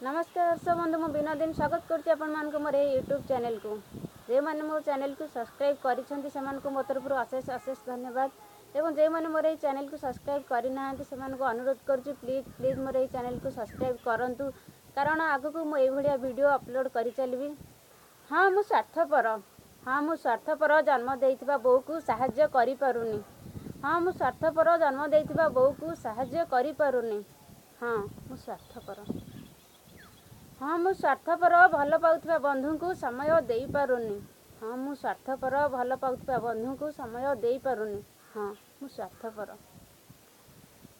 ନମସ୍କାର ଦର୍ଶକ ବନ୍ଧୁ, ମୁଁ ବିନୋଦିନୀ ସ୍ୱାଗତ କରୁଛି ଆପଣମାନଙ୍କୁ ମୋର ଏହି ୟୁଟ୍ୟୁବ୍ ଚ୍ୟାନେଲକୁ। ଯେଉଁମାନେ ମୋ ଚ୍ୟାନେଲକୁ ସବସ୍କ୍ରାଇବ୍ କରିଛନ୍ତି, ସେମାନଙ୍କୁ ମୋ ତରଫରୁ ଅଶେଷ ଅଶେଷ ଧନ୍ୟବାଦ ଏବଂ ଯେଉଁମାନେ ମୋର ଏହି ଚ୍ୟାନେଲକୁ ସବସ୍କ୍ରାଇବ୍ କରିନାହାନ୍ତି, ସେମାନଙ୍କୁ ଅନୁରୋଧ କରୁଛି, ପ୍ଲିଜ୍ ପ୍ଲିଜ୍ ମୋର ଏହି ଚ୍ୟାନେଲକୁ ସବସ୍କ୍ରାଇବ୍ କରନ୍ତୁ, କାରଣ ଆଗକୁ ମୁଁ ଏଇଭଳିଆ ଭିଡ଼ିଓ ଅପଲୋଡ଼ କରିଚାଲିବି। ହଁ, ମୁଁ ସ୍ୱାର୍ଥପର। ହଁ, ମୁଁ ସ୍ୱାର୍ଥପର, ଜନ୍ମ ଦେଇଥିବା ବୋଉକୁ ସାହାଯ୍ୟ କରିପାରୁନି। ହଁ, ମୁଁ ସ୍ୱାର୍ଥପର, ଜନ୍ମ ଦେଇଥିବା ବୋଉକୁ ସାହାଯ୍ୟ କରିପାରୁନି। ହଁ, ମୁଁ ସ୍ୱାର୍ଥପର। ହଁ, ମୁଁ ସ୍ୱାର୍ଥପର, ଭଲ ପାଉଥିବା ବନ୍ଧୁଙ୍କୁ ସମୟ ଦେଇପାରୁନି। ହଁ, ମୁଁ ସ୍ୱାର୍ଥପର, ଭଲ ପାଉଥିବା ବନ୍ଧୁଙ୍କୁ ସମୟ ଦେଇପାରୁନି। ହଁ, ମୁଁ ସ୍ୱାର୍ଥପର।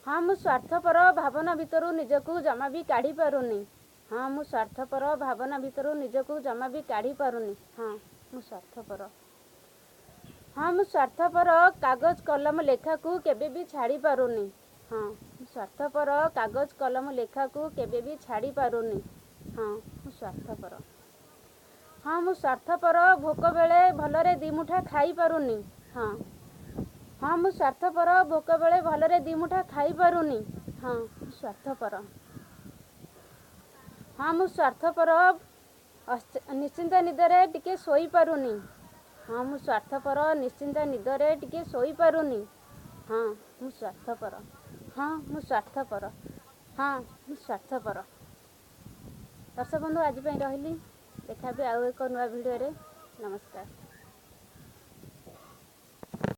ହଁ, ମୁଁ ସ୍ୱାର୍ଥପର, ଭାବନା ଭିତରୁ ନିଜକୁ ଜମା ବି କାଢ଼ି ପାରୁନି। ହଁ, ମୁଁ ସ୍ୱାର୍ଥପର, ଭାବନା ଭିତରୁ ନିଜକୁ ଜମା ବି କାଢ଼ି ପାରୁନି। ହଁ, ମୁଁ ସ୍ୱାର୍ଥପର। ହଁ, ମୁଁ ସ୍ୱାର୍ଥପର, କାଗଜ କଲମ ଲେଖାକୁ କେବେ ବି ଛାଡ଼ି ପାରୁନି। ହଁ, ମୁଁ ସ୍ୱାର୍ଥପର, କାଗଜ କଲମ ଲେଖାକୁ କେବେ ବି ଛାଡ଼ି ପାରୁନି। ହଁ, ମୁଁ ସ୍ୱାର୍ଥପର। ହଁ, ମୁଁ ସ୍ୱାର୍ଥପର, ଭୋକ ବେଳେ ଭଲରେ 2 ମୁଠା ଖାଇପାରୁନି। ହଁ ହଁ, ମୁଁ ସ୍ୱାର୍ଥପର, ଭୋକ ବେଳେ ଭଲରେ 2 ମୁଠା ଖାଇପାରୁନି। ହଁ, ମୁଁ ସ୍ୱାର୍ଥପର। ହଁ, ମୁଁ ସ୍ୱାର୍ଥପର, ନିଶ୍ଚିନ୍ତ ନିଦରେ ଟିକେ ଶୋଇପାରୁନି। ହଁ, ମୁଁ ସ୍ୱାର୍ଥପର, ନିଶ୍ଚିନ୍ତ ନିଦରେ ଟିକେ ଶୋଇପାରୁନି। ହଁ, ମୁଁ ସ୍ୱାର୍ଥପର। ହଁ, ମୁଁ ସ୍ୱାର୍ଥପର। ହଁ, ମୁଁ ସ୍ୱାର୍ଥପର। ଦର୍ଶକ ବନ୍ଧୁ, ଆଜି ପାଇଁ ରହିଲି। ଦେଖା ହେବି ଆଉ ଏକ ନୂଆ ଭିଡ଼ିଓରେ। ନମସ୍କାର।